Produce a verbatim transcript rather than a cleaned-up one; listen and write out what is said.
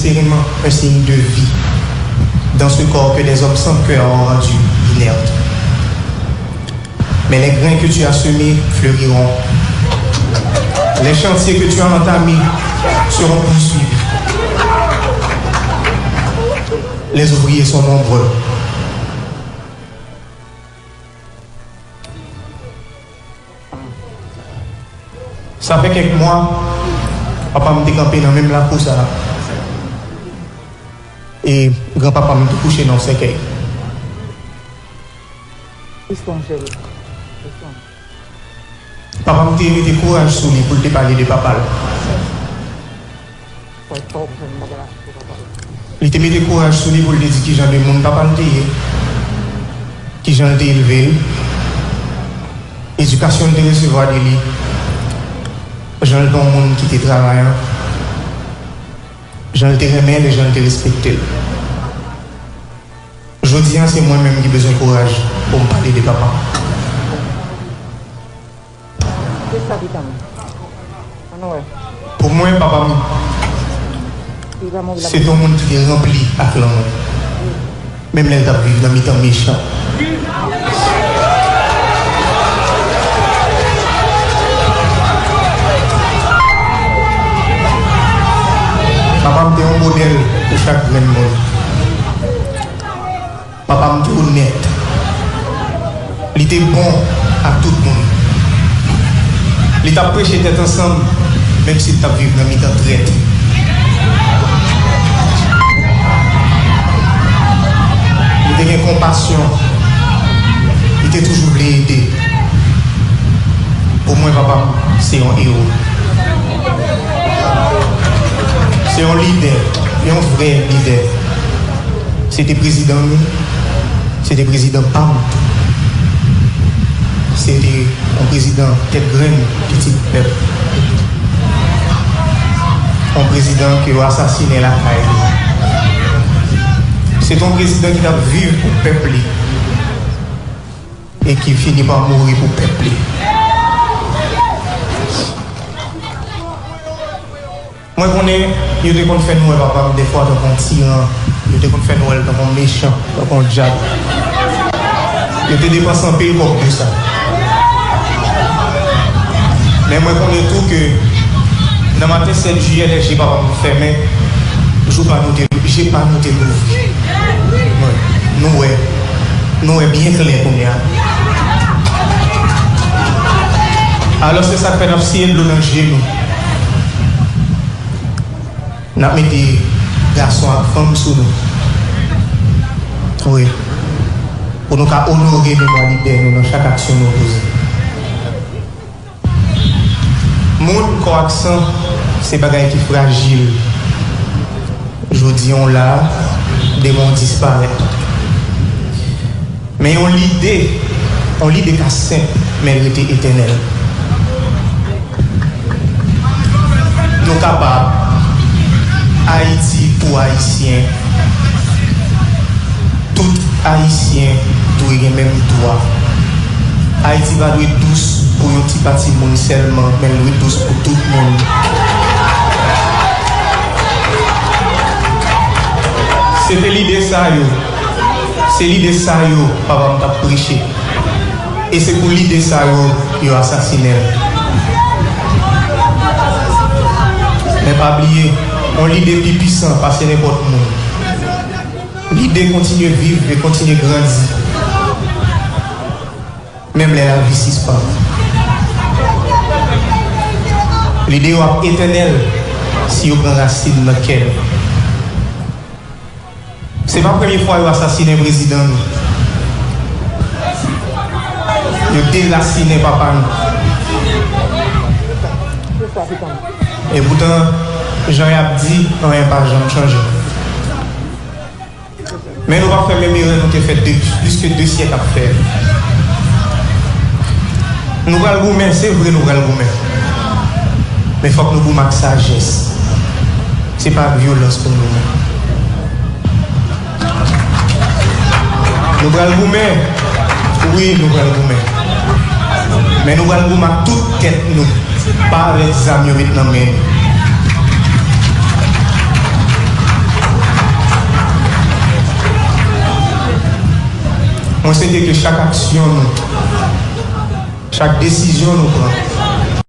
Assurément un signe de vie dans ce corps que des hommes sans cœur ont rendu inerte. Mais les grains que tu as semés fleuriront. Les chantiers que tu as entamés seront poursuivis. Les ouvriers sont nombreux. Sa fè kèk mwa, papa m te kanpe nan menm lakou sa a. E granpapa m te kouche nan yon sèkèy. Papa m te mete kouraj sou li pou l te pale de papa l. Li te mete kouraj sou li pou l te di kijan de moun papa l te ye, kijan l te elve l, edikasyon l te resevwa de li, jan l te yon moun ki te travayan, jan l te renmen l e jan l te respekte l. Jodi a, se mwen menm ki bezwen kouraj pou m pale de papa m. Pou mwen, papa m se te yon moun ki te ranpli ak lanmou, menm lè l t ap viv nan mitan mechan. Papa m te yon modèl pou chak grenn moun. Papa m te onèt. Li te bon ak tout moun. Li t ap preche tèt ansanm, menm si l t ap viv nan mitan trèt. Li te gen konpasyon. Li te toujou vle ede. Pou mwen, papa m se yon ewo. Se yon lidè, yon vrè lidè. Se te prezidan nou, se te prezidan pa m tou. Se te yon prezidan tèt grenn, pitit pèp. Yon prezidan ke yo asasinen lakay li. Se te yon prezidan ki t ap viv pou pèp li e ki fini pa mouri pou pèp li. Mwen konnen yo te konn fè nou wè papa m dèfwa tankou yon tiran, yo te konn fè nou wè l tankou yon mechan, tankou yon dyab. Yo te depanse anpil kòb pou sa. Men mwen konnen tou ke nan maten sèt jiyè, lè je papa m fèmen, jou pa nou te, je pa nou te louvri. Mwen, nou wè, nou wè byen klè kounye a. Alò, se sa k fè n ap siye dlo nan je nou. N ap mete gason ak fanm sou nou. Wi. Pou nou ka onore memwa lidè nou nan chak aksyon nou poze. Moun, kò ak san, se bagay ki frajil. Jodi a w la, demen w disparèt. Men yon lide, yon lide ka senp, men l rete etènèl. Nou kapab. Ayiti pou Ayisyen. Tout Ayisyen dwe gen menm dwa. Ayiti pa dwe dous pou yon ti pati moun sèlman, men l dwe dous pou tout moun. Se te lide sa yo, se lide sa yo papa m t ap preche. E se pou lide sa yo, yo asasinen l. Men pa bliye, yon lide pi pwisan pase nenpòt moun. Lide kontinye viv e kontinye grandi, menm lè lavi sispann. Lide yo ap etènèl si yo pran rasin nan kè nou. Se pa premye fwa yo asasinen prezidan nou. Yo derasinen papa nou. Epoutan, jan y ap di, anyen pa janm chanje. Men nou p ap fè menm erè nou te fè de, plis ke de syèk ap fè. Nou pral goumen, se vre nou pral goumen. Men fòk nou goumen ak sajès. Se pa ak vyolans pou nou goumen. Nou pral goumen. Wi, nou pral goumen. Men nou pral goumen ak tout tèt nou. Pa avèk zam yo met nan men nou. Mwen swete ke chak aksyon nou, chak desizyon nou pran,